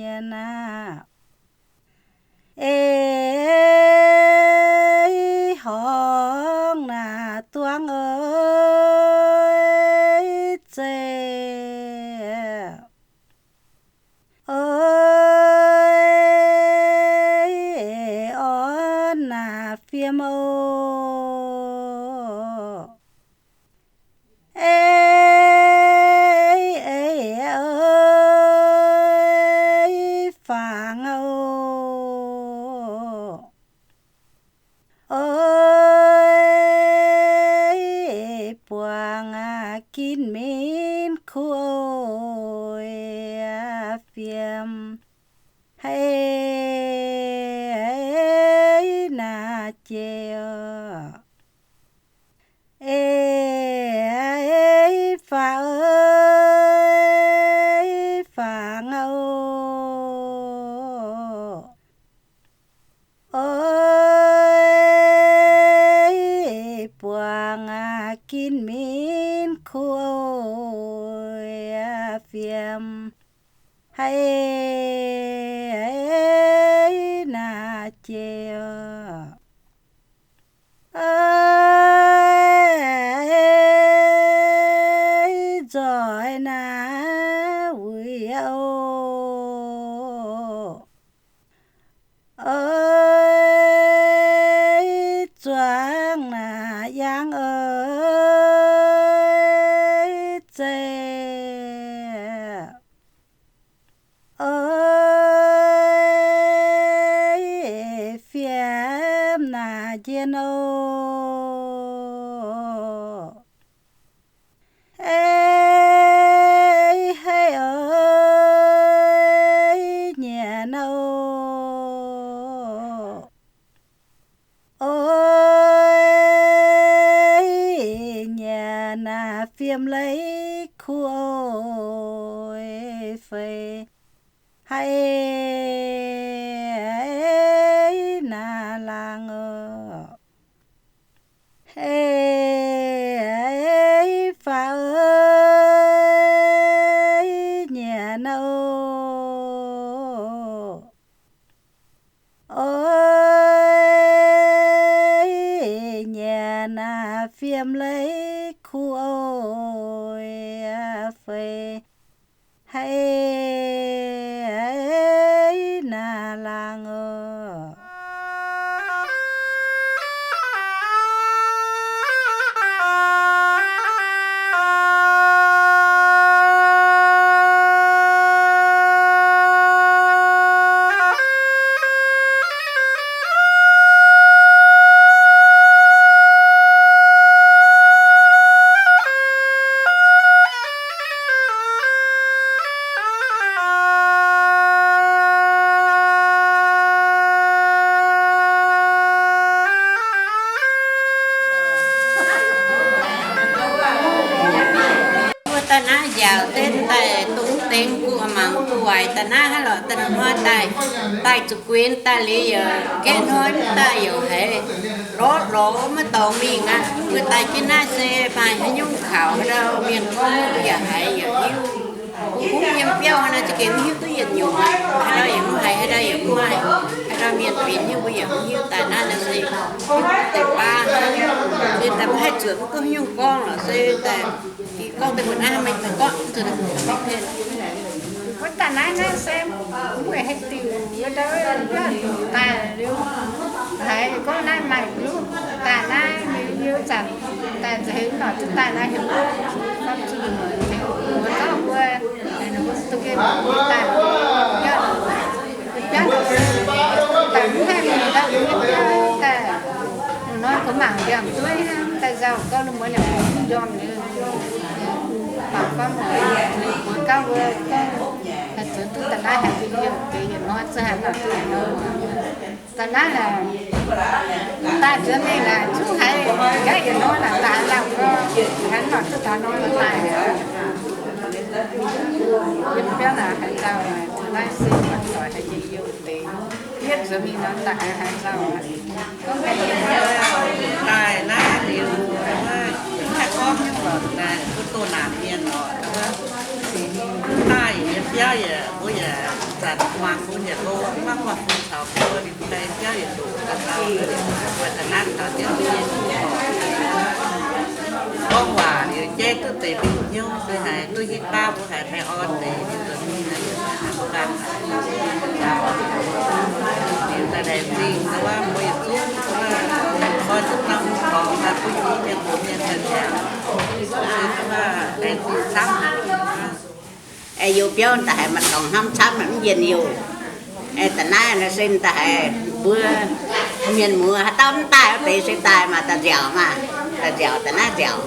mienh aah. Ei horngz naaic duangv eix zeiv, ei orn naaic fiem oc. Ei, ei, ei fangx oc. Ei buangh ginv minv kuv oc, fiem haiz naaic jiex oc. Ei, ei fangx, ei fangx oc. Ei buangh ginv minv kuv oc, fiem haiz naaic jiex oc. Ei nzoih naaic wuic oc. Ei zuangx naaic yangh eix zeiv. Ei fiem naaic njien oc. Ei hei oc, ei nyanc oc. Ei nyanc naaic fiem leiz kuv oc, feix haiz naaic laangz oc. Ei fangx, ei nyanc oc. Ei nyanc naaic fiem leiz kuv oc, feix haiz naaic laangz oc. Mbuo daaih naaiv nziaauc deix daaih dongh dengx gu'nguaaic mangc gu'nguaaic daaih naaiv hnangv lorqc, daaih hnoi daaih, daaih zuqc guenx daaih liuz yaac gaeqv hnoi daaih yaac haiz lorz lorz maiv dorngx mingh aqv. Mbuo daaih jienv naaiv se maaih haaix nyungc kaux haaix ndau mienh gorngv mbuo yaac haiz yaac hiuv. Mbuo kungx yiem biauv haaix nor za'gengh mv hiuv duqv yietc nyungc aqv. Haaix ndau yaac mv haiz, haaix ndau yaac mv maaih, haaix ndau mienh benx hiuv mbuo yaac mv hiuv. Daaih naaiv nor se deix baav, se daaih mv haih zuotc mv duqv haaix nyungc gorngv lorqc, se daaih gorngv deix mbuo naaiv maiv daaih gorngv zuqc. Wuov daaih naaiv naaiv se mbuo haih diuc wuov ndau daaih liuz, haiz gorngv naaiv maaih group daaih naaiv, liuz zanc daaih nzengc heuc norqc duqv daaih naaiv heuc gorngv zuqc mbuo gauh mbuo duqv gengh daaih biauv, biauv daaih mv haih mingh ndau, daaih nor gorngv mangc ndiangx dueiv daaih nzauh gorngv lungh muonz yaac mv njormh liuz, baac gorngv mbuo gauh mbuo gorngv haih zoux duqv daaih naaiv haih video deix yietc hnoi zungv haih norqc duqv yietc hnoi. Daaih naaiv naaic, daaih nzuonx mingh naaic zungv haiz nqaeqv yietc hnoi naaic daaih haaix lauh gorngv, haaix norqc duqv taux norm daaih aqv. Yiem biauv naaic haaix dauh naaic, naaiv se mienh doic haiz nyei youh deix, yietv nzuonx mingh nor daaih haaix dauh aqv. Gorngv daaih naaiv liuz, mv haih gorngv nyungc lorqc naaic, mbuo doh naanc mienh lorqc. Daaih yiem biauv yaac, mbuo yaac zanc muangx bun yietc lo, mv baac bun caux mbuo liuz, biauv yietc ndoqc ga'ndau, mbuo da'naaiv taux diex mbuo nyei gorngv waac liuz, jaiv duqv deix mingh hnyouv se haiz duqv hitv baav mbuo haiz baengh orn deix, liuz nzuonx mingh naaiv yietc mbuo ganh liuz daaih laengz zingh wuov mbuo yietc zungv koi duqv norm dorngx daaih bun mbuo mienh mbuo mienh daaih nziaauc, se laengz zingh camv. Youz biauv daaih haiz maaih dorngx hnamv camv, mv njien-youh. Da'naaiv nor se daaih haiz mbuo mienh muoz haaix dauh mv daaih wuov deix se daaih maaih daaih nziaauc maah, daaih nziaauc, da'naaiv nziaauc.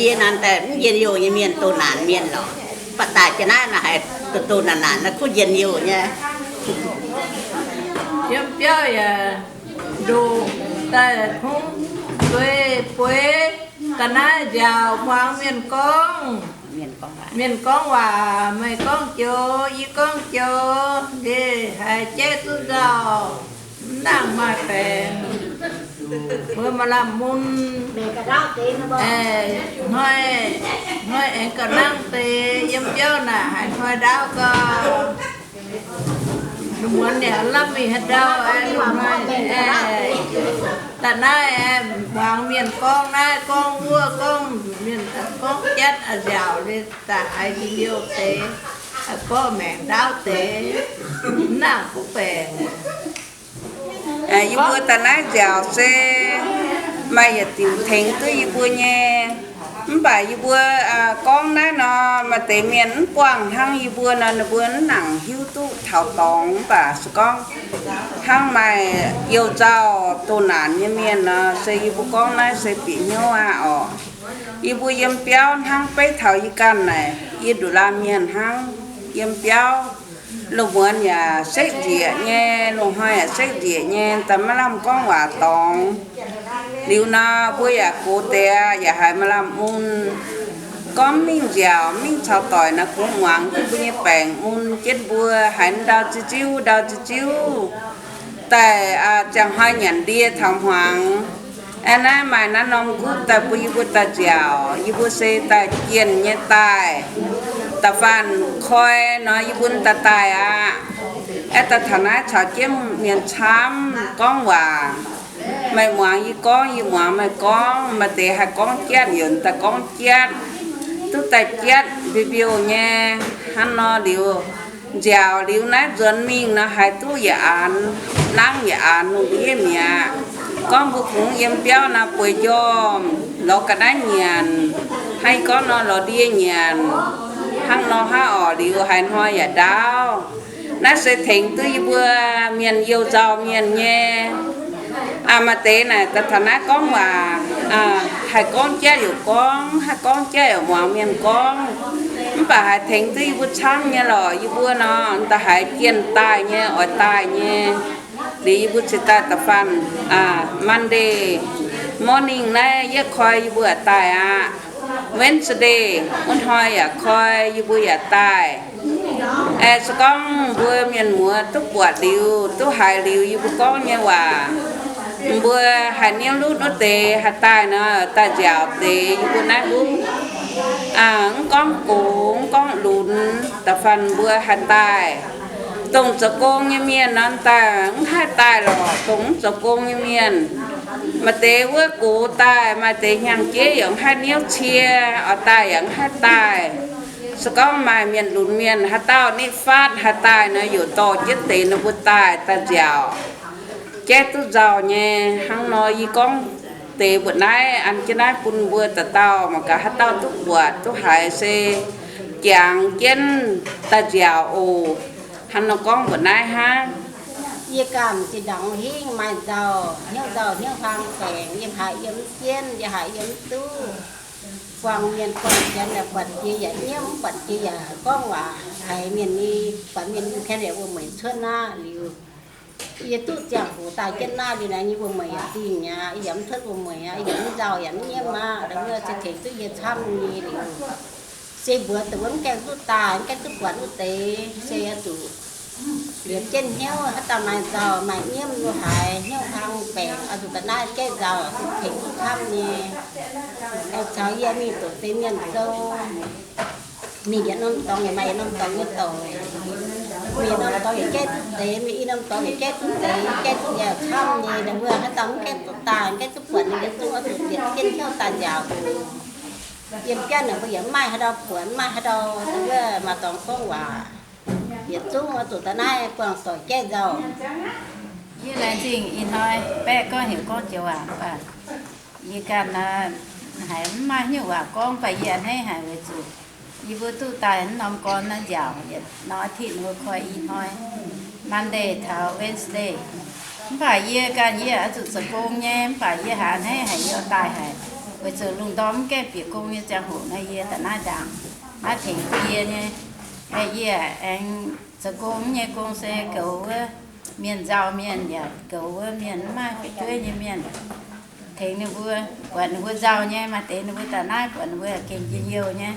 Yie naaic daaih mv njien-youh nyei mienh, doh naanc mienh lorqc. Mv baac daaih jienv naaiv nor haiz doh doh naanc naanc nor kuv njien-youh nyei. Yiem biauv yaac ndoqc daaih kungx zueiz bueix ga'naaiv nziaauc muangx mienh gorngv. Mienh gorngv waac, meih gorngv joux, yie gorngv joux, nziex haiz jaiv duqv nzauh, mv nangc maaih baengc. Mbuo maaih lamh mun, hnoi, hnoi aengx gauh nangv deix. Yiem biauv naaic haiz hnoi ndaauv gau. Muonz niaa lamh mingh haaix ndau, da'naaiv muangx mienh gorngv naaiv gorngv wuov, gorngv mienh gorngv jatv nziaauc, daaih haiz njien-youh deix, gorngv maengc ndaauv deix, mv nangc kuv baengc. Yie mbuo da'naaiv nziaauc se maaih yietc diuc tengx duqv yie mbuo nyei. Mv baac yie mbuo gorngv naaiv nor, maaih deix mienh mv buangh hnangv yie mbuo nor, ninh mbuo mv nangc hiuv duqv taux dorngx. Mv baac se gorngv hnangv maaih youh nzauh doh naanc nyei mienh nor, se yie mbuo gorngv naaiv se bieqc hnyouv aqv orqc. Yie mbuo yiem biauv hnangv beiv taux yie ganh naaic, yie nduqc laanh mienh hnangv. Yiem biauv lungh muonz yaac sekv nzieqc nyei, lungh hnoi yaac sekv nzieqc nyei, daaih maiv lamh gorngv waac dorngx. Liuz nor mbuo yaac gox deix, yaac haiz maaih lamh mun. Gorngv mingh nziaauc, mingh caux doic nor, kungx muangx jienv mbuo nyei baengc mun jienv mbuo, haiz ndau ziu-ziuv, ndau ziu-ziuv, daaih ziangh hnoi nyanc ndie taux hmuangx. Aeqv, naaiv maaih naaiv norm group daaih bun yie mbuo daaih nziaauc. Yie mbuo se daaih jienh nyei daaih, da'faanh koi nor yie mbuo daaih daaih aqv. Aeqv, daaih taux naaiv caux jienv mienh camv gorngv waac. Meih muangx yie gorngv, yie muangx meih gorngv. Maaih deix haih gorngv jatv, yaac daaih gorngv jatv, duqv daaih jatv mbiouh mbiouh nyei. Hnangv nor liuz, nziaauc liuz naaiv nzuonx mingh nor, haiz duqv yietc aanx, nangv yietc aanx lungh ndiev mi'aqv. Gorngv mbuo kungx yiem biauv nor bueix njormh, lorz ga'naaiv nyanc, hnangv yie gorngv nor, lorz ndie nyanc, hnangv nor hnangv orqc, liuz haaix hnoi yaac ndaauv. Naaiv se tengx duqv yie mbuo mienh youh nzauh mienh nyei. Maaih deix naaic daaih taux naaiv gorngv waac, haih gorngv jatv yaac gorngv, haih gorngv jatv yaac muangx mienh gorngv. Mv baac haiz tengx duqv yie mbuo camv nyei lorqc. Yie mbuo nor, da'haiz jienh daaih nyei, oix daaih nyei. Liuz yie mbuo cingx daaih da'faanh Monday morning naaiv yietv koi yie mbuo yaac daaih aqv. Wednesday wuov hnoi yaac koi yie mbuo yaac daaih. Aeqv, se gorngv mbuo mienh muoz duqv buatc liuz, duqv haiz liuz yie mbuo gorngv nyei waac, mbuo haiz niouv lutv wuov deix haih daaih nor, daaih nziaauc deix yie mbuo naaiv wuov. Mv gorngv gox, mv gorngv lunx, da'faanh mbuo haih daaih. Dongh zoux gong nyei mienh nor, daaih mv haih daaih lorqc. Dongh mv zoux gong nyei mienh, maaih deix wuov gox daaih, maaih deix hnyangx-jeiv yaac mv haih niouv cie, oix daaih yaac mv haih daaih. Se gorngv maaih mienh lunx mienh haaix dauh nitv faatv haih daaih nor, yaac dorh jienv deix ninh mbuo daaih, daaih nziaauc. Jaiv duqv nzauh nyei. Hnangv nor yie gorngv deix mbuoqc naaiv, an jienv naaiv bun mbuo dauh dauh, mangc gaax haaix dauh duqv buatc duqv haiz se jangx jienv daaih nziaauc oc. Hnangv nor gorngv mbuoqc naaiv hnangv. Yie ganh zinh ndaangc hingv maaih nzauh, hnyouv nzauh hnyouv hlang baengc, yie haiz yiem mv jienv, yie haiz yiem mv duqv. Buangh mienh buangh janx yaac buatc jiex yaac nyiemv, mv buatc jiex yaac gorngv waac haiz mienh nyei, buatc mienh nyei kan yaac wuom-mueic cuotv naaiv liuz. Yie duqv ziangh hoc daaih jienv naaiv liuz naaiv nyei wuom-mueic yaac dingh aqv, yie yaac mv cuotv wuom-mueic aqv, yie yaac mv nzauh yaac mv nyiemv aqv, se tengx duqv yie camv nyei liuz. Se mbuox dongh wuov mv gaengh duqv daaih, mv gaengh duqv buatc wuov deix, se oix zuqc liepc jienv hnyouv, haaix dauh maaih nzauh maaih nyiemv lo haaix, hnyouv hlang baengc, oix zuqc ga'naaiv gaeqv nzauh, tengx duqv camv nyei. Aengx caux yie mingh doqc deix mienh sou. Mingh yietc norm dorngx yaac maaih yietc norm dorngx nyei doic. Mingh norm dorngx yaac gaeqv duqv deix, mingh i norm dorngx yaac gaeqv duqv deix, gaeqv duqv yaac camv nyei. Ninh mbuo haaix dauh mv gaeqv duqv daaih, mv gaeqv duqv buatc, ninh yietc zungv oix zuqc ziepc jienv hnyouv daaih nziaauc. Yiem biauv ninh mbuo yaac mv maaih haaix ndau buatc, mv maaih haaix ndau wuov maaih dorngx gorngv waac. Yietc zungv oix zuqc daaih naaiv buangh doic gaeqv nzauh. Yie laengz zingh ih hnoi Baeqv gorngv heuc gorngv joux waac mv baac yie ganh haiz mv maaih hnyouv waac gorngv, mv baac yie a'hneiv haic weic zuqc yie mbuo duqv daaih mv norm gorn naaiv nziaauc, yietc norm aengx ninh mbuo koi i hnoi Monday taux Wednesday. Mv baac yie ganh yie oix zuqc zoux gong nyei, mv baac yie haiz a'hneiv haic yie oix daaih haic, weic zuqc lungh ndorm mv gaengh bieqc gong nyei ziangh hoc nor yie daaih naaiv ndaangc, naaiv tengx yie nyei. Yie aengx zoux gong nyei, gong se goux wuov mienh nzauh mienh yaac goux wuov mienh mv maaih fu'jueiv nyei mienh, tengx ninh mbuo, buatc ninh mbuo nzauh nyei, maaih deix ninh mbuo daaih naaiv buatc ninh mbuo gengh njien-youh nyei,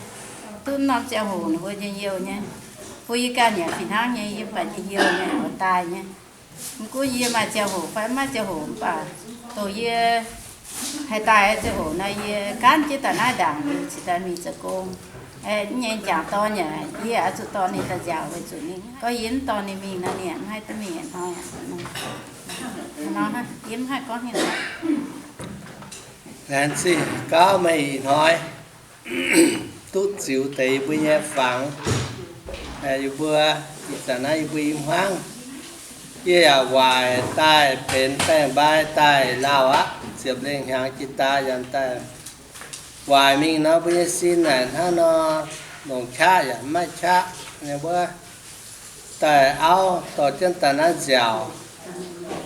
duqv norm ziangh hoc ninh mbuo njien-youh nyei. Bun yie ganh yaac fih hnangv nyei, yie mv baac njien-youh nyei, oix daaih nyei. Mv gunv yie maaih ziangh hoc fai mv maaih ziangh hoc mv baac dongh yie haih daaih ziangh hoc nor yie gaanv jienv daaih naaiv ndaangc liuz cingx daaih mingh zoux gong. Nyei m'jangc dorn yaac yie oix zuqc dorh ninh daaih nziaauc weic zuqc ninh gorngv yie mv dorh ninh mingh nor ninh mv haih duqv mingh hnoi. Yie mv haih gorngv haaix. Laengz zingh gauh meih ih hnoi duqv ziux deix yie mbuo nyei fangx. Yie mbuo ih zanc naaiv yie mbuo i hmuangv, yie yaac waaic daaih benx baeng-mbai daaih lauh aqv, ziepc lengh hnyangx jiex daaih yaac daaih waaic mingh nor mbuo nyei sin naaic hnangv nor, longc qaqv yaac mv maaih qaqv nyei wuov. Daaih auv dorh jienv daaih naaiv nziaauc.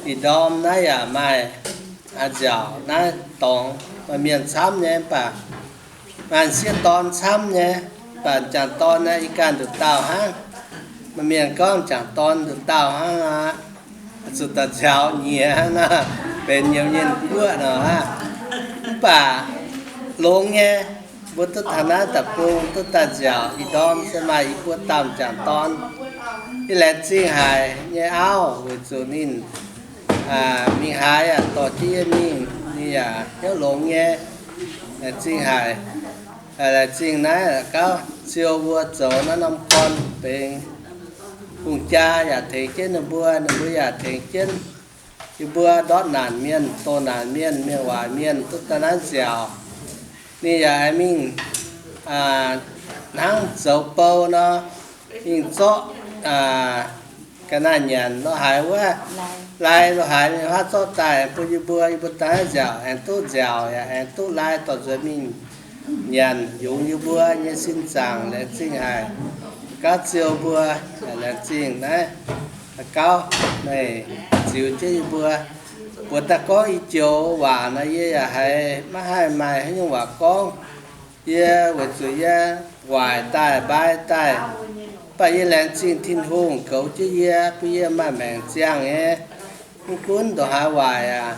Ih ndorm naaiv yaac maaih nziaauc naaiv dorngx, maaih mienh camv nyei mv baac maaih sieqv dorn camv nyei, mv baac m'jangc dorn naaiv ih ganh nduqc dauh hnangv. Maaih mienh gorngv m'jangc dorn nduqc dauh hnangv aqv, zuqc daaih nziaaux nyiex hnangv naaiv, benx nyei mienh guoqv nor aqv. Mv baac longx nyei, mbuo duqv taux naaiv deic-bung duqv daaih nziaauc, ih ndorm se maaih i buo dauh m'jangc dorn. Yie laengz zingh haic nyei auv weic zuqc ninh mingh haaix yaac dorh jienv yie mingh, ninh yaac hnyouv longx nyei. Laengz zingh haic. Laengz zingh naaiv gauv ziou mbuo zoux naaiv norm gorn benx hungh jaa yaac tengx jienv ninh mbuo, ninh mbuo yaac tengx jienv yie mbuo ndortv naanc mienh, doh naanc mienh, mienh waaic mienh duqv daaih naaiv nziaauc. Ninh yaac aengx mingh hnangv zoux bou nor, mingh zorqv ga'naaiv nyanc lo haaix wuov, lai lo haaix ninh huaav zorqv daaih bun yie mbuo, yie mbuo daaih naaiv nziaauc aengx duqv nziaauc yaac aengx duqv lai dorh nzuonx mingh nyanc yungz yie mbuo nyei sin zaangc. Laengz zingh haic. Gauv ziou mbuo, laengz zingh naaiv gauv meih ziux jienv yie mbuo. Mbuox daaih gorngv i joux waac nor yie yaac haiz maiv haih maaih haaix nyungc waac gorngv. Yie weic zuqc yie waaic daaih mbai daaih, mv baac yie laengz zingh Tin-Hungh goux jienv yie, bun yie maaih maengc ziangh nyei. Mv gunv ndongc haaix waaic aac,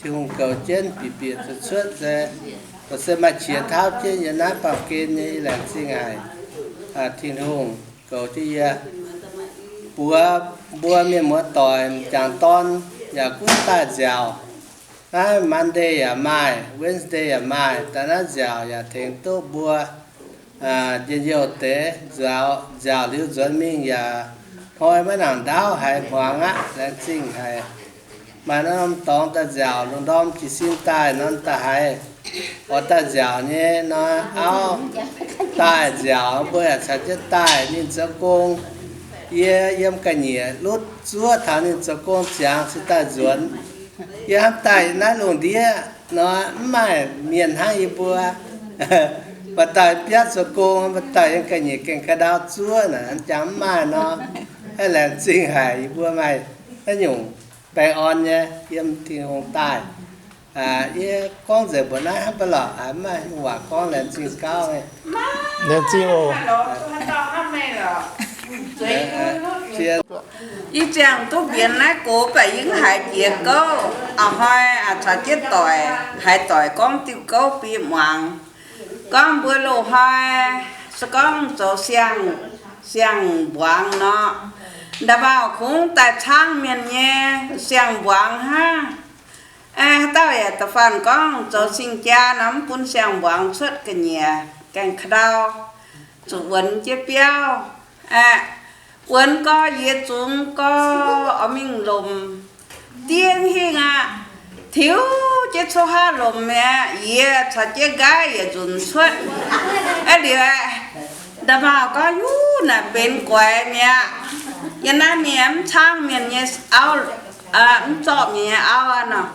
Tin-Hungh goux jienv bieqc bieqc cuotv cuotv se, se maaih qiex tauv jienv yie naaiv baamh gen nyei. Yie laengz zingh haic Tin-Hungh goux jienv yie. Mbuox mbuo mienh muoz doic, m'jangc dorn yaac gunv daaih nziaauc. Naaiv Monday yaac maaih, Wednesday yaac maaih, daaih naaiv nziaauc yaac tengx duqv mbuo njien-youh deix. Nziaauc liuz nzuonx mingh yaac hnoi maiv nangc ndaauv haiz hmuangx aqv. Laengz zingh haic. Maaih norm dorngx daaih nziaauc, lungh ndorm jiez sin daaih nor daaih haiz oix daaih nziaauc nyei nor, auv daaih nziaauc, mbuo yaac caux jienv daaih. Ninh zoux gong, yie yiem ga'nyiec lutv zuov taux ninh zoux gong ziangx cingx daaih nzuonx. Yie hnamv daaih naaiv lungh ndiev nor mv maaih mienh hnangv yie mbuo. Maaih dauh biatv zoux gong, maaih dauh yiem ga'nyiec gaengh ga'ndau zuov naaic, jangx mv maaih nor, aeqv, laengz zingh haic yie mbuo maaih haaix nyungc baengh orn nyei yiem Tin-Hungh daaih. Yie gorngv nzengc mbuox naaiv hnangv baac lorqc, mv maaih waac gorngv. Laengz zingh gauv. Laengz zingh oc. Yie ziangh duqv mbienx naaiv gox baac yie mv haiz jiex gouv. A'hnoi caux jienv doic, haiz doic gorngv diuh gouv bieqc muangx, gorngv mbuo loz-hnoi se gorngv zoux siang, siang-mbuangz nor, nda'maauh kungx daaih caangv mienh nyei siang-mbuangz hnangv. Haaix dauh yaac da'faanh gorngv zoux sing-jaa nor mv bun siang-mbuangz cuotv ga'nyiec gaengh ka'ndau. zuqc wuonx jienv biauv. Aeqv, wuonx gau, yie zungx gau oix mingh lomc diev hingh aqv. Tiux jienv cuotv haav lomc mi'aqv, yie caux jienv nqaiv yietc nzunc cuotv. Aeqv, liuz aeqv, nda'maauh gorngv, Yuv, naaic benx guaix mi'aqv. Yiem naaiv mienh mv caangv mienh nyei auv, mv zorqv mienh nyei auv aqv nor.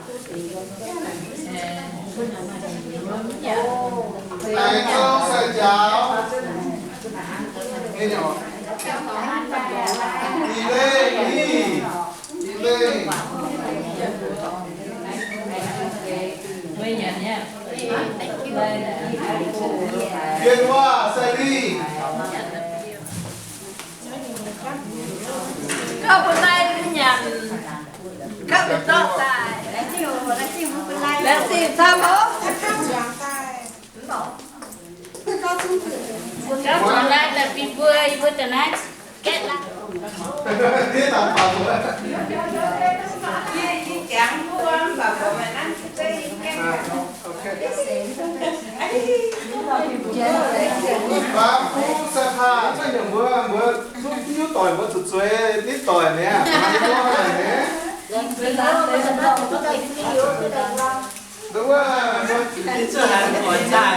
Gauh mbuo laih nyanc, gauh mbuo zorqv daaih, laengz zingh camv oc. Gauh zuangx laai daaih bun mbuo, yie mbuo daaih naaiv gaeqv laai. Baav kuv sai paah, cuotv nyungc mbuo, mbuo zuqv nyungc doic mbuo zuqc zueiz nitv doic mi'aqv. Maiv duqv haic nyei. Nduov, mbuo zuqc haiz doic zaah.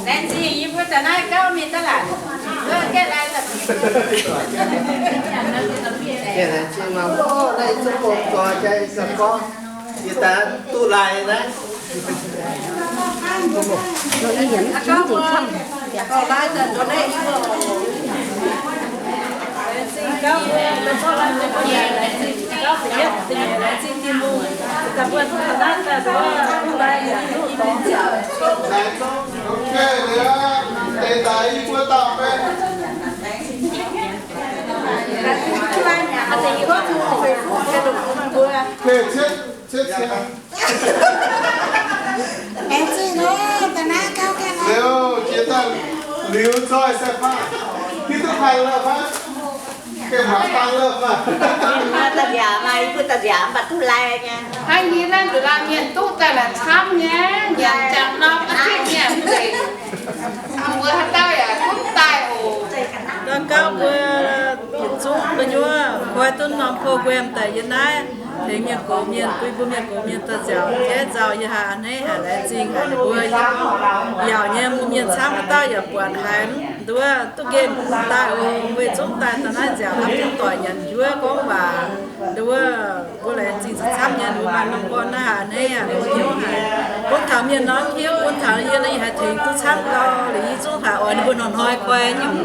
Laengz zingh yie mbuo daaih naaiv gauh mingh daaih laaic. Laengz zingh mangc, o, naaiv zungv mbuo gorx jaax gorngv, yie daaih duqv laai naaiv. Liuz jiex daaih liuz zoih sai paah, hiuv duqv kuaaiv lorqc fai? Gengh muangx dangh lorqc fai? Mienh maaih daaih nziaauc, maaih yie mbuo daaih nziaauc mv baac duqv lai nyei. Hnangv yie naaiv nduqc laanh mienh duqv daaih laaix camv nyei, nyanc jangx norm a'tikv nyanc nzengc. Mbuo haaix dauh yaac gunv daaih oc. Gauh gauh mbuo yietc zungv gu'nyuoz koi duqv norm program daaih yiem naaiv, tengx mienh gox mienh, bun mbuo mienh gox mienh daaih nziaauc jaiv nzauh yie haiz a'hneiv haic, laengz zingh haic ninh mbuo yaac nyei mienh camv haaix dauh yaac buatc haiz nduov duqv nqemh daaih oc. Weic zungv daaih daaih naaiv nziaauc hnamv jienv doic nyanc njuov gorngv waac nduov. Mbuo laengz zingh camv nyei, mbuo maaih norm gorn naaiv haic a'hneiv haic, longx hnyouv haic. Bun taux mienh norm hiuv, bun taux yie naaiv yie haiz tengx duqv camv gau, liuz yie zungv haiz oix ninh mbuo hnoi-hnoi koi nyungc.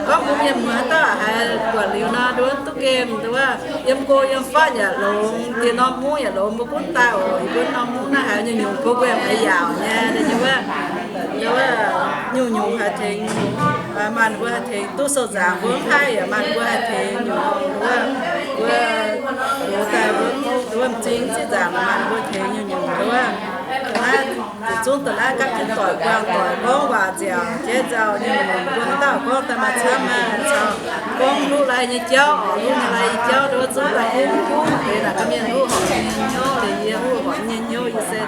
Gorngv mbuo mienh muoz haaix dauh haiz buatc liuz nor, nduov duqv nqemh nduov, yiem go yiem fatv yaac longx, diex norm mungv yaac longx, mbuo gunv daaih oc. Yie mbuo norm mungv naaiv haiz nyungc-nyungc program haiz yaauc nyei, wuov, wuov, nyungc-nyungc haiz tengx, maaih ninh mbuo haih tengx duqv sou nzaangc mbuo mv haih yaac maaih ninh mbuo haih tengx nyungc, wuov, wuov, wuov daaih wuov, wuov m'zing zinh nzaangc maaih ninh mbuo tengx nyungc-nyungc, wuov, naaiv yietc zungv daaih naaiv gapv jienv doic buangh doic gorngv waac nziaauc jaiv nzauh nyei, mbuo haaix dauh gorngv daaih maaih camv maah, caux gorngv hluqv lai nyei jauv oc, hluqv lai nyei jauv nduov zungv daaih hluqv hluqv deix naaic ga'mienh hluqv horpc nyei hnyouv, deix yie hluqv horpc nyei hnyouv, yie se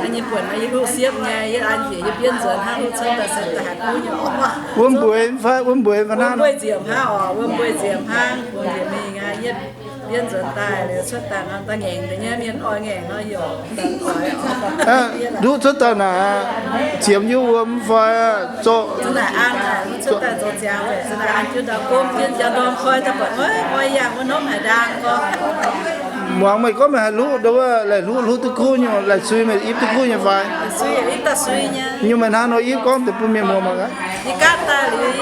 an nyei buonc naaiv yie hluqv siepv nyei, yie an njiec yie bienv nzuonx hnangv hluqv cuotv daaih se daaih haiz kuv nyei oc. Wuov mbueix fai, wuov mbueix fai hnangv? Wuov mbueix nziemc hnangv oc, wuov mbueix nziemc hnangv, wuov nziemc mingh aqv, yie bienv nzuonx daaih liuz cuotv daaih nor, daaih ngaengc deix nyei, mienh oix ngaengc nor yaac daaih oix. Duqv cuotv daaih naaic, ziemx yie wuom fai zorqv. Za'naaic an, cuotv daaih zoux ziangx, za'naaic an jienv ndau gomv jienv njang ndorm koi daaih buatc, oix yangh wuov norm haaix ndaang gorngv. Muangx meih gorngv meih haih hluqv, nduov laih hluqv, hluqv duqv kuv nyei, laih sui meih ipv duqv kuv nyei fai? Sui, ipv daaih sui nyei. Nyungc meih hnangv nor ipv gorngv deix bun mienh muangx mangc gaax. Yie gaatv daaih liuz,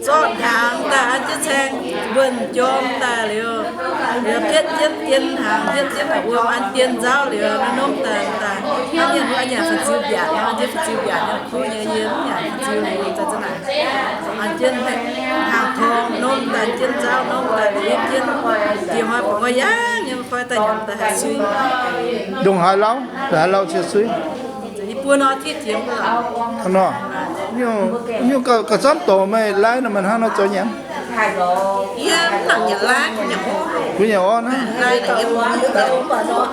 zorqv hnaangx daaih an jienv caeng mbuonx jorm daaih liuz, liuz bietv jienv dien hnaangx, bietv jienv hnaangx wuom an dien nzauv liuz, norm daaih daaih, hnangv mienh wuov nyanc fu-ziu mbiaatc, an jienv fu-ziu mbiaatc nyei kuv nyei, yie mv nyanc fu-ziu liuz, za'naaic an jienv hnaangx torng norm daaih, jienv nzauv norm daaih, liuz yie jienv diex hnoi buatc nqoi yangh nyei, koi daaih nyanc daaih haih sui. Ndongc haaix lauh, haaix lauh ciex sui? Mbuo nor, nyungc gauh camv dorngc meih laai nor, meih hnangv nor zoux nyanc? Yie mv nangc nyanc laai, kuv nyanc orv. Kuv nyanc orv naaiv.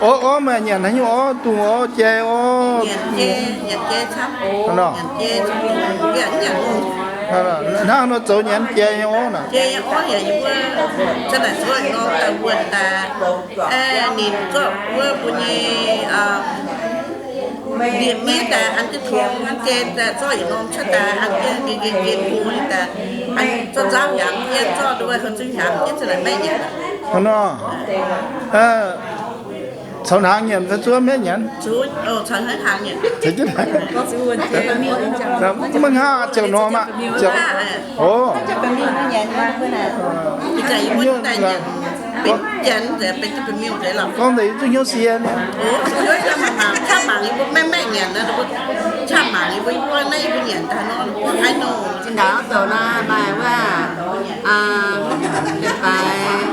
Orv, orv meih nyanc haaix nyungc orv? Dungz orv, jai orv? Nor. Hnangv nor zoux nyanc jai nyei orv naaic. Hnangv nor. Caux hnaangx nyanc fai zuov mienv nyanc? Maiv hnangv ziouc norm aqv. Gorngv deix yie zungv hnyouv sie. Zinh ndaangc douc naaiv maaih wuov, leiz-baaix,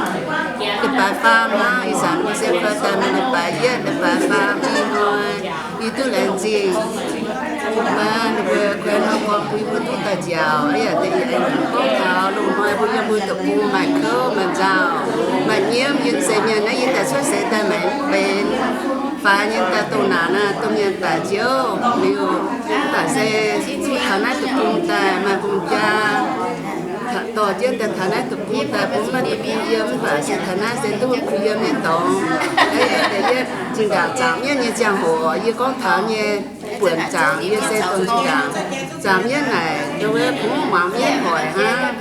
leiz-baaix faam hnangv, ih zanc mbuo se kuo daaih mingh leiz-baaix yietv, leiz-baaix faam ih hnoi, yie duqv laengz zingh. Mbuo kuonx norm gorn bun yie mbuo duqv daaih nziaauc, yaac deix gorngv taux loz-hnoi mbuo yiem mbuo deic-bung maaih kouv maaih nzauh, maaih nyiemv, yie se mienh naaiv yie daaih cuotv seix daaih maengx mv benx. Faix nyei daaih dongh naaic naaiv, dongh mienh daaih nziouv liuz, mv baac se taux naaiv deic-bung daaih maaih hungh jaa dorh jienv daaih taux naaiv deic-bung daaih, bun maiv duqv kuh yiem, mv baac se taux naaiv se duqv kuh yiem nyei dorngx. Yie zinh ndaangc zaangc mienv nyei ziangh hoc, yie gorngv taux nyei buonc zaangc, yie se dongh zinh ndaangc zaangc mienv naaic, nduov wuov kungx muangx mienv hoic hnangv.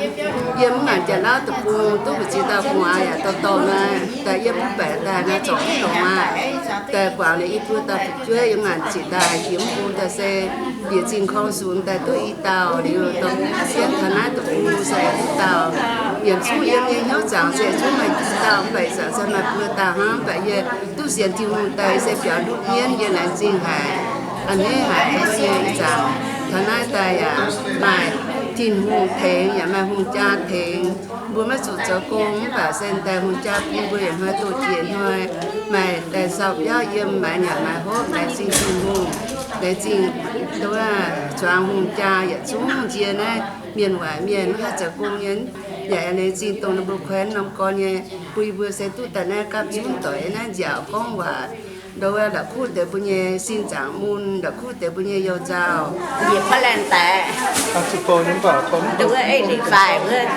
Yiem mv ngaanc Janx-Lauv deic-bung duqv mbu'ziex dauh gu'nguaaz yaac dorh dorh naaiv, daaih yiem mv baeqc daaih naaiv zorc mv dorngx aqv. Daaih guangc liuz i buo dauh fu'jueiv yiem ngaanc ziqc daaih jiex mv bung daaih se bieqc zingh korng sunx daaih duqv i dauh liuz, dorh jienv taux naaiv deic-bung se i dauh. Yiem zuqc yiem nyei hnyouv zaangc se zungv maaih i dauh, mv baac ih zanc se maaih buo dauh hnangv. Mv baac yie duqv sienx Tin-Hungh daaih se biaux nduqv mienv, yie laengz zingh haic. A'hneiv haic se ih zanc taux naaiv daaih yaac maaih Tin-Hungh tengx, yaac maaih hungh jaa tengx. Mbuo maiv zuqc zoux gong, mv baac se daaih hungh jaa bun mbuo yietc hnoi doqc jiex hnoi, maaih daaih sau biauv yiem, maaiz nyanc maaiz hopv, laengz zingh Tin-Hungh, laengz zingh nduov zuangx hungh jaa yietc zungv nzie naaiv mienh waaic mienh maiv haih zoux gong nyei. Yaac laengz zingh dongh ninh mbuo kuonx norm gorn nyei, bun yie mbuo se duqv daaih naaiv gapv zunv doic naaiv nziaauc gorngv waac. Nduov la'kuqv deix mbuo nyei sin zaangc mun, la'kuqv deix mbuo nyei you nzauh, njiec Portland daaih. Nduov wuov ei liqc faix wuov,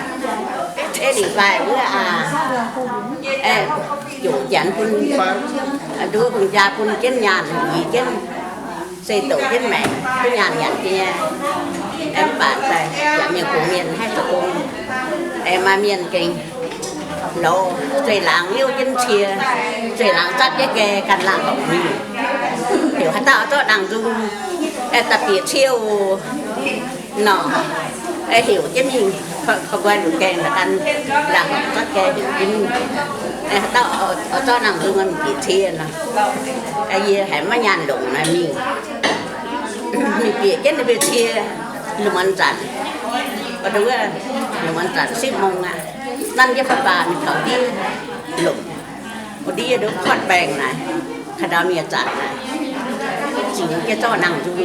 ei liqc faix wuov aac, joqc janx bun, nduov hungh jaa bun jienv nyaanh yie jienv, se douc jienv maengc duqv nyaanh nyanc nyei. Mv baac daaih yaac mienh kungx mienh haih zoux gong, aengx maaih mienh gengh lorz zueih laangz liouv jienv cie, zueih laangz zatv jienv gae ganh laangh horpc mingh. Heuc haaix dauh zorqv nangh nzung, daaih bieqc cie nor, heuc jienv mingh, koi nqoi lungh gaengh ganh laangh horpc zatv gae heuc jienv mingh. Haaix dauh zorqv nangh nzung mingh bieqc cie nor, yie haiz maiv nyaanh longc naaiv mingh. Mingh bieqc jienv ninh mbuo cie, lungh muonz zanc, wuov, lungh muonz zanc sipv mong aqv, nanv jienv fatv faah mingh taux ndiev lomc. Wuov ndiev nduov kuotv baengh naaic, ka'ndau mienh zanc naaic, ziux jienv zorqv nangh nzung.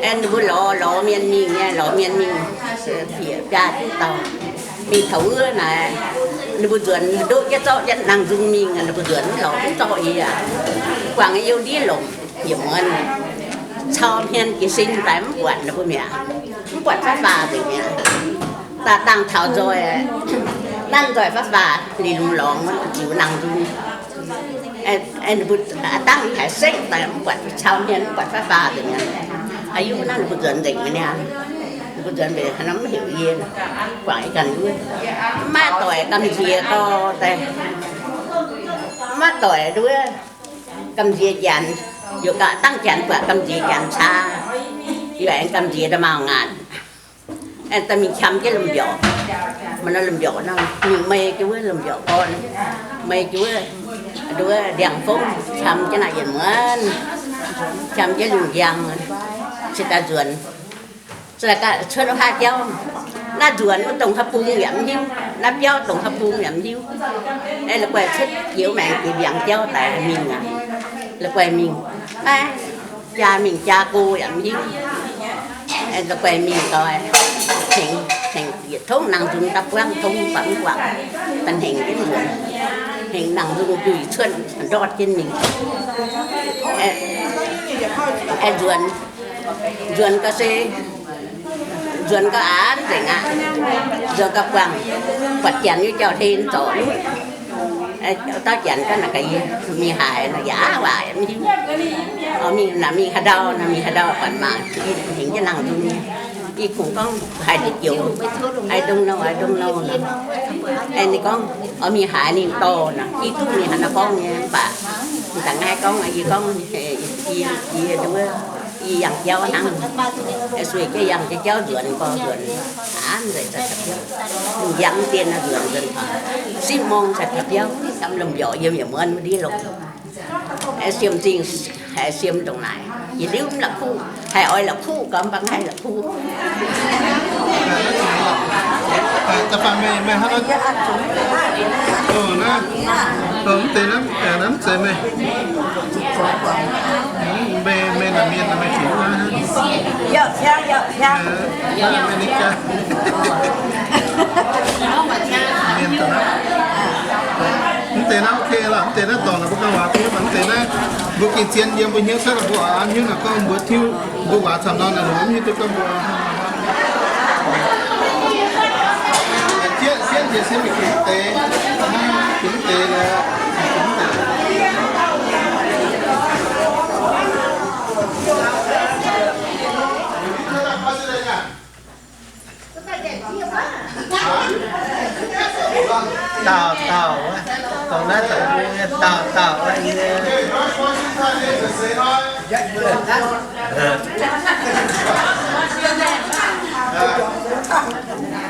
Ninh mbuo lorz lorz mienh mingh nyei, lorz mienh mingh, bieqc biaa juqv dauh. Mingh taux wuov naaic, ninh mbuo nzuonx ndoqv jienv zorqv jienv nangh nzung mingh, ninh mbuo nzuonx mv lorz mv zorqv yie aqv. Guangc yie ndiev lomc, yietc muonz cau hmien jiez sin daaih mv buatc ninh mbuo mi'aqv. Mv buatc fatv faah nzengc mi'aqv. Daaih dangh taux nzoih, nanv nzoih fatv faah liuz lungh lorngx ziux nangh nzung. Ninh mbuo dangh haiz sekv daaih mv buatc cau hmien, mv buatc fatv faah nzengc mi'aqv. Aa, yie naaiv ninh mbuo nzuonx nzengc mi'aqv. Ninh mbuo nzuonx nzengc haaix nor mv heuc yie. Guangc yie ganh wuov, maiv doic gamh nziex gau daaih, maiv doic nduov gamh nziex janx, yaac dangh janx buatc gamh nziex janx caa, yaac aengx gamh nziex da'maauh ngaanc. Daaih mingh qam jienv lomh mbiorqc, maaih nor lomh mbiorqc nor, mingh mei jienv wuov lomh mbiorqc gorn, mei jienv wuov, nduov ndiangx-fongv qam jienv naaic yietc muonz, qam jienv lungh njang, se daaih nzuonx. Se daaih cuotv wuov haav jauv, naaiv nzuonx wuov dongh haaix bung yaac mv hiuv, naaiv biauv dongh haaix bung yaac mv hiuv. La'guaih cuotv jiex maengx jiex ndiangx jauv daaih mingh aqv. La'guaih mingh, maiv Jaa mingh jaa go yaac mv hiuv. Guai mingh doix, hengx, hengx yietc tongv nangh nzung daaih buangv tongv baac mv guangc, daaih hengx jienv nzuonx, hengx nangh nzung juih cuotv ndortv jienv mingh. Aengx nzuonx, nzuonx gau se, nzuonx gau aqv nzengc aqv. Nzuonx gau buangh, buatc janx nyei jauv-hlen zorc lutv. Dauh janx ganh naaic gaax yie, mingh haaix nor, yaac waac yaac mv hiuv. Mingh naaic mingh haaix ndau nor, mingh haaix ndau buatc maac, hengx jienv nangh nzung. Yie kungx gorngv haaix deix joux, I don't know, I don't know nor. Ninh gorngv, oix mingh haaix ninh dorh nor, yie duqv mingh haaix nor gorngv nyei, mv baac m'dangc haih gorngv, yie gorngv, yie, yie, yie yangh jauv hnangv. Sueih jienv yangh jauv nzuonx, gorngv nzuonx, aav nzengc, yangh dien nzuonx, nzuonx, sipv mong caux taux biauv, lomh mbiorqc yiem yaac muonv wuov ndiev longx. Siemv zingh, haiz siemv ndongc naaic, yietc liuz mv la'kuqv, haih oix la'kuqv gorngv mv baac haih la'kuqv. Mv deix naaiv, naaiv mv zeiz meih, meih naaic mienh naaic meih fingx naaiv. Mienh daaih naaiv, mv deix naaiv ok lorqc, mv deix naaiv dorngc naaic mbuo ganh waac fiev, mv deix naaiv mbuo gengh zien yiem mbuo hnyouv cuotv, mbuo oix an hnyouv naaic gorngv mbuo tiuv, mbuo waac camv nor naaic longc mv hiuv duqv gorngv mbuo jieqv sienv njiec sienv mingh fingx deix, fingx deix lorqc. Dauh dauh, dongh naaiv dongh mbuo nyei dauh dauh nyei.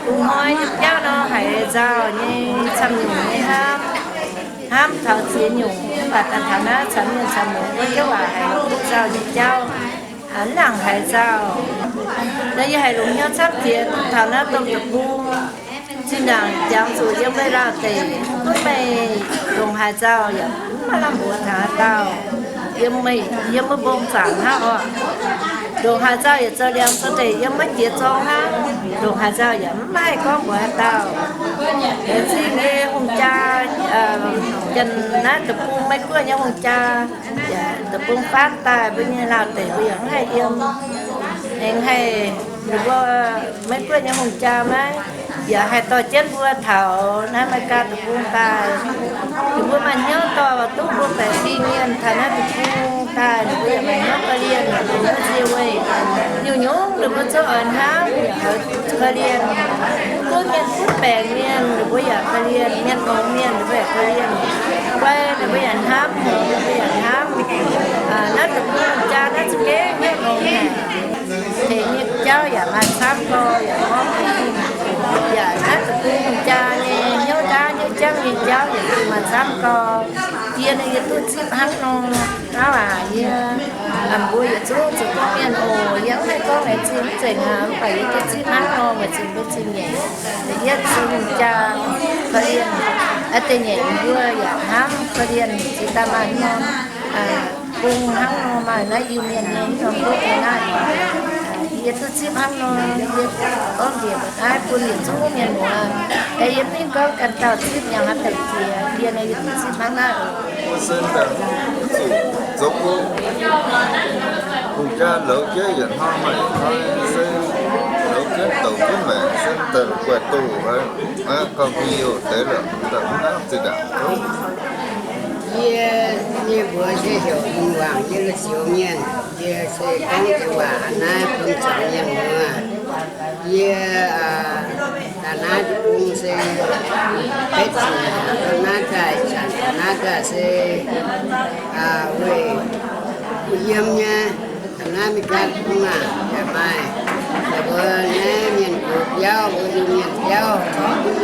Hnoi nyei biauv nor haiz nzauh nyei, camv nyungc nyei hnamv, hnamv taux ziex nyungc, mv baac daaih taux naaiv camv nyungc camv nyungc wuov, yie waac haiz nzauh nyei jauv. Aa, mv nangc haiz nzauh. Nor yie haiz longc hnyouv camv jiex duqv taux naaiv domh deic-bung. Zinh ndaangc jangx zuqc yiem meih lauh deic, gunv meih ndongc haaix nzauh yaac mv maaih lamh mbuox taux haaix dauh. Yiem meih, yiem wuov mbong zaangc hnangv oc. Ndongc haaix nzauh yaac zoux liangx zoux ndeic yiem wuov jiex zorng hnangv. Ndongc haaix nzauh yaac mv haih gorngv mbuox haaix dauh. Laengz zingh nyei hungh jaa, janx naaiv deic-bung, Meiv Guoqv nyei hungh jaa, yaac deic-bung faanv daaih mbuo nyei lauh deic mbuo yaac mv haih yiem. Aengx haih ninh mbuo Meiv Guoqv nyei hungh jaa maiv, yaac haih dorh jienv mbuo taux naaiv Meiv Guoqv deic-bung daaih. Ninh mbuo maaih hnyouv dorh duqv mbuo baeqc fingx mienh taux naaiv deic-bung daaih, ninh mbuo yaac maaih hnyouv korv-lienh ninh mbuo nzie weih. Nyungc-nyungc ninh mbuo zungv oix hnamv yaac korv-lienh. Mv gunv mienh gunv baengc mienh ninh mbuo yaac korv-lienh, mienh longx mienh ninh mbuo yaac korv-lienh. Guai ninh mbuo yaac hnamv, ninh mbuo yaac hnamv. Naaiv deic-bung jaa naaiv za'gengh hnyouv longx haic. Tengx mienh jauv yaac maaih camv gau, yaac gorngv, yaac naaiv deic-bung jaa nyei hnyouv ndaauv hnyouv jangv nyei jauv yaac maaih camv gau. Yie naaiv yie duqv zipv hnangv nor. Hnangv aac, yie, mbuo yietc zungv zuqc gorngv mienh oc, yie mv haih gorngv laengz zingh mv nzengc aqv, mv baac yie duqv zipv hnangv nor, weic zuqc mbuo zingh nyeic, yietv zungv jaa korv-lienh. Aa, da'nyeic mbuo yaac hnamv korv-lienh, zinh daaih maaih norm bung hnangv nor, maaih naaiv Iu-Mienh nyei norm guoqv nyei naaiv. Yie duqv zipv hnangv nor, yie gorngv njiec mbuo naaiv bun yietc zungv mienh muoz. Yie mv gorngv ganh dauh zipv nyei haaix deix jiex, yie naaiv yie duqv zipv hnangv naaiv oc. Mbuo se daaih zuqc zoux hungh jaa louz jienv yietc hnoi maaih yietc hnoi se louz jienv douc jienv maengc se daaih guaih doh, gorngv video deix lorqc, daaih mv hnangv zinh ndaangc zoux. Yie nyei mbuox se heuc Hungh Wangc, yie Luoqc Zioux mienh. Yie se gorngv jienv waac naaiv bun zuangx mienh muoz. Yie daaih naaiv deic-bung se betv ziepc hnyangx, naaiv daaih zanc naaiv daaih se weih yiem nyei. Naaiv Meigaa deic-bung aah, yaac maaih mbuo naaiv mienh gox biauv, mbuo Iu-Mienh biauv,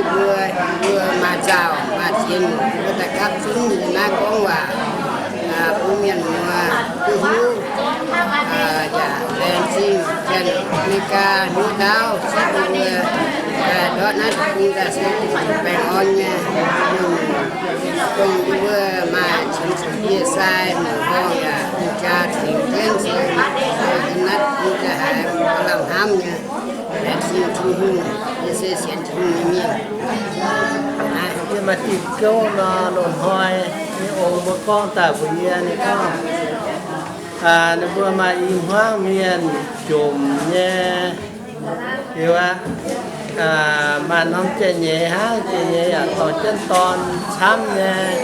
mbuo, mbuo maaih nzauh maaih ziex nyungc, mbuo daaih gapv zunv yiem naaiv gorngv waac bun mienh muoz duqv hiuv. Yaac laengz zingh Janx-Meigaa hnyouv ndaauv, se mbuo daaih ndortv Naaiv deic-bung daaih se baengh orn nyei, dongh yie mbuo maaih qiemx zuqc yie sai, muoc horngh yaac hungh jaa tengx jienv, naaiv deic-bung daaih haiz lamh hnamv nyei, laengz zingh Tin-Hungh. Yie se sienx Tin-Hungh nyei mienh. Yie maaih diuh gouv nor, loz-hnoi ninh ong mbuo gorngv daaih mbuox yie, ninh gorngv, ninh mbuo maaih i hmuangv mienh jomc nyei, liuz aqv, maaih norm jai-nyeiz hnangv, jai-nyeiz yaac dorh jienv dorn camv nyei.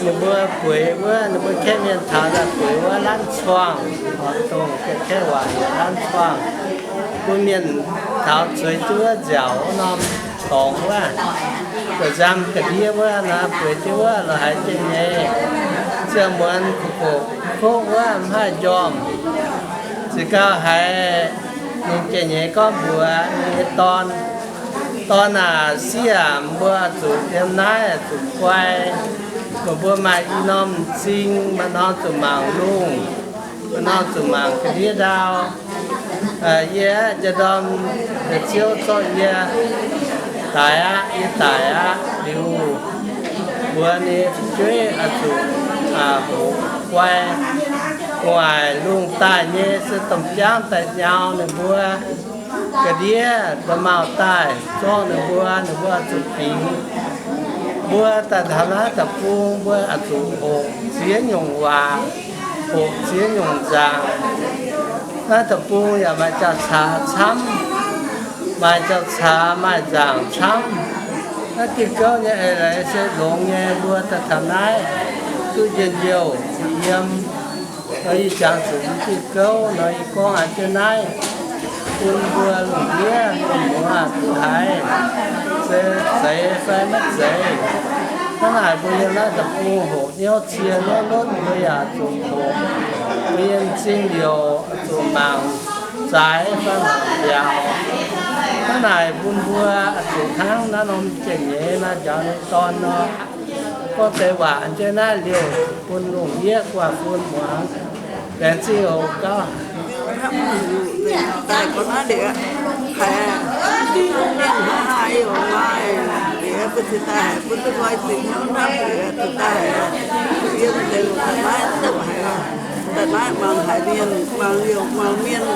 Ninh mbuo bueix wuov, ninh mbuo kaeqv mienh taux daaih bueix wuov Lanv Cuangh, horpc dongh kaeqv waac Lanv Cuangh, bun mienh taux zueiz jienv wuov nziaauc wuov norm dorngx wuov, ga'nziaamv ga'ndiev wuov nor, bueix jienv wuov lorz haiz jai-nyeiz, ziangh muonz kuv koqv wuov mv haih njormh. Ziouc gauh haiz ninh jai-nyeiz gorngv mbuox ninh nyei dorn, Dorn aac, sieqv aac, mbuo zuqc yiem naaiv zuqc guai. Meih mbuo maaih i norm m'zing, maaih norm zuqc mangc lungh, maaih norm zuqc mangc ga'ndiev ndau. Yie aeqv, njang ndorm deix ziouv zorqv yie daic aqv, yie daic aqv. Liuz mbuox ninh fu'jueiv oix zuqc hoqc guai. Gu'nguaaic lungh daaih nyei se domh jangv daaih nyau ninh mbuo ga'ndiev, ndomh maauh daaih zorqv ninh mbuo, ninh mbuo oix zuqc bingx. Mbuo daaih taux naaiv deic-bung mbuo oix zuqc hoqc ziex nyungc waac, hoqc ziex nyungc nzaangc. Naaiv deic-bung yaac maaih jauv-caax camv, maaih jauv-caax maaih nzaangc camv. Naaiv diuh gouv nyei eix leiz se longx nyei, mbuo daaih taux naaiv duqv njien-youh yiem. Nor yie jangx zuqc diuh gouv nor yie gorngv a'jienv naaiv bun mbuo lungh ndiev mienh muoz duqv haiz, se zeiz fai maiv zeiz. Hnangv naaic mbuo yiem naaiv deic-bung hoqc hnyouv cie hnyouv lotv mbuo yaac zuqc hoqc. Mbuo yiem m'zing liouc zuqc mangc zaaix fai mangc mbiaauc. Hnangv naaic bun mbuo zuqc hnangv naaiv norm jai-nyeiz naaiv njaaux ninh dorn nor, gorngv deix waac a'jienv naaiv liouh bun lungh ndiev guaax fun muangx. Laengz zingh oc gauh. Daaih gorngv naaiv liuz, haiz mienh haaix haaix yaac maaih, liuz bun cingx daaih haiz bun duqv nqoi zingx hnangv naaiv liuz cingx daaih haiz yiem deix daaih naaiv dongh haiz, daaih naaiv mangc haiz mienh, mangc liouh mangc mienh,